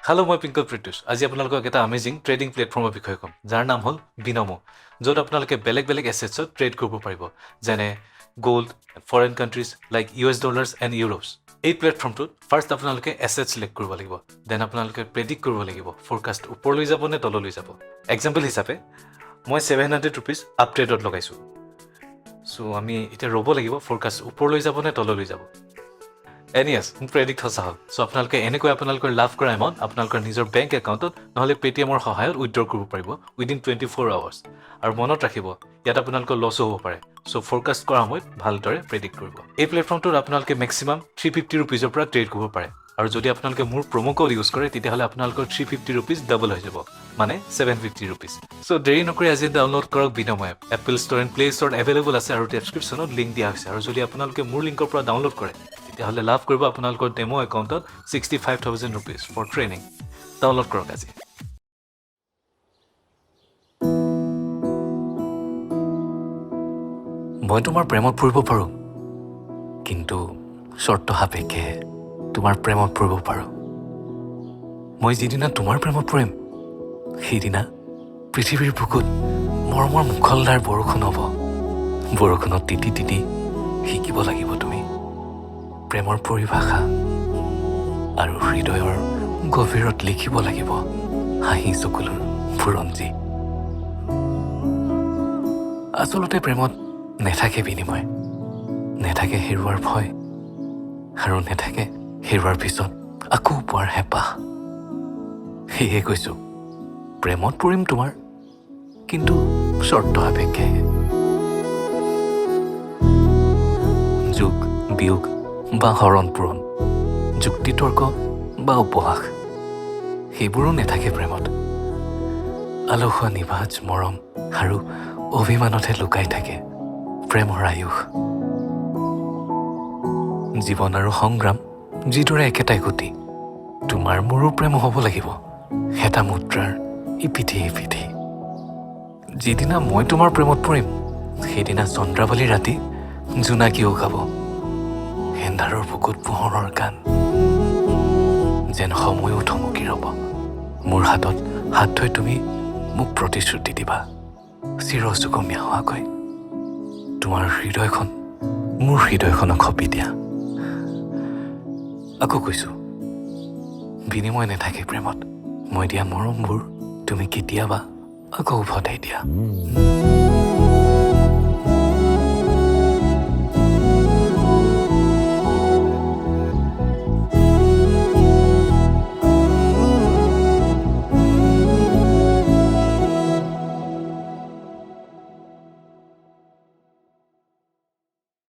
Hello', মই পিংকল প্ৰিতুষ। আজি আপোনালোকক এটা আমেজিং ট্ৰেডিং প্লেটফৰ্মৰ বিষয়ে ক'ম, যাৰ নাম হ'ল বিনমো, য'ত আপোনালোকে বেলেগ বেলেগ এছেটছত ট্ৰেড কৰিব পাৰিব, যেনে gold, foreign countries like US dollars and euros। এই প্লেটফৰ্মটোত ফাৰ্ষ্ট আপোনালোকে এছেট চিলেক্ট কৰিব লাগিব, then আপোনালোকে প্ৰেডিক্ট কৰিব লাগিব ফ'ৰকাষ্ট ওপৰলৈ যাব নে তললৈ যাব। এক্সাম্পল হিচাপে মই ₹700 আপ ট্ৰেডত লগাইছোঁ। চ' আমি এতিয়া ৰ'ব লাগিব, ফ'ৰকাষ্ট ওপৰলৈ যাব নে তললৈ যাব। এণ্ড য়েছ, মোৰ প্ৰেডিক্ট সঁচা হ'ল। চ' আপোনালোকে এনেকৈ আপোনালোকৰ লাভ কৰা এমাউণ্ট আপোনালোকৰ নিজৰ বেংক একাউণ্টত নহ'লে পে'টিএমৰ সহায়ত উইড্ৰ কৰিব পাৰিব উইদিন 24 আৱাৰ্ছ। আৰু মনত ৰাখিব, ইয়াত আপোনালোকৰ লছো হ'ব পাৰে। চ' ফ'ৰকাষ্ট কৰা সময়ত ভালদৰে প্ৰেডিক্ট কৰিব। এই প্লেটফৰ্মটোত আপোনালোকে মেক্সিমাম 350 ৰুপিজৰ পৰা ট্ৰেড কৰিব পাৰে আৰু যদি আপোনালোকে মোৰ প্ৰম' কোড ইউজ কৰে, তেতিয়াহ'লে আপোনালোকৰ 350 ৰুপিজ ডাবল হৈ যাব, মানে 750 ৰুপিজ। চ' দেৰি নকৰি আজি ডাউনলোড কৰক Binmo app. Apple store and play ষ্ট'ৰত এভেইলেবল আছে আৰু ডেছক্ৰিপশ্যনত লিংক দিয়া হৈছে। আৰু যদি আপোনালোকে মোৰ লিংকৰ পৰা ডাউনলোড কৰে, তেতিয়াহ'লে লাভ কৰিব আপোনালোকৰ ডেম' একাউণ্টত ₹65,000 for training। Download কৰক আজি। মই তোমাৰ প্ৰেমত পৰিব পাৰোঁ, কিন্তু চৰ্ত সাপেক্ষে তোমাৰ প্ৰেমত পৰিব পাৰোঁ। মই যিদিনা তোমাৰ প্ৰেমত পৰিম, সেইদিনা পৃথিৱীৰ বুকুত মৰমৰ মুখলধাৰ বৰষুণ হ'ব। বৰষুণত তিতি তিতি শিকিব লাগিব তুমি প্ৰেমৰ পৰিভাষা আৰু হৃদয়ৰ গভীৰত লিখিব লাগিব হাঁহি চকুলোৰ বুৰঞ্জী। আচলতে প্ৰেমত নেথাকে বিনিময়, নেথাকে হেৰুৱাৰ ভয় আৰু নেথাকে হেৰুৱাৰ পিছত আকৌ পোৱাৰ হেঁপাহ। সেয়ে কৈছোঁ, প্ৰেমত পৰিম তোমাৰ, কিন্তু চৰ্ত সাপেক্ষে। যোগ বিয়োগ বা হৰণ পূৰণ, যুক্তি তৰ্ক বা উপহাস, সেইবোৰো নেথাকে প্ৰেমত। আলসুৱা নিভাঁজ মৰম আৰু অভিমানতহে লুকাই থাকে প্ৰেমৰ আয়ুস। জীৱন আৰু সংগ্ৰাম যিদৰে একেটাই গতি, তোমাৰ মোৰো প্ৰেম হ'ব লাগিব এটা মুদ্ৰাৰ ইপিঠি সিপিঠি। যিদিনা মই তোমাৰ প্ৰেমত পৰিম, সেইদিনা চন্দ্ৰাৱলী ৰাতি জোনাকীও গাব এন্ধাৰৰ বুকুত পোহৰৰ গান, যেন সময়ো থমকি ৰ'ব। মোৰ হাতত হাত থৈ তুমি মোক প্ৰতিশ্ৰুতি দিবা চিৰযুগমীয়া হোৱাকৈ। তোমাৰ হৃদয়খন মোৰ হৃদয়খনক সঁপি দিয়া। আকৌ কৈছোঁ, বিনিময় নাথাকে প্ৰেমত। মই দিয়া মৰমবোৰ তুমি কেতিয়াবা আকৌ উভতাই দিয়া।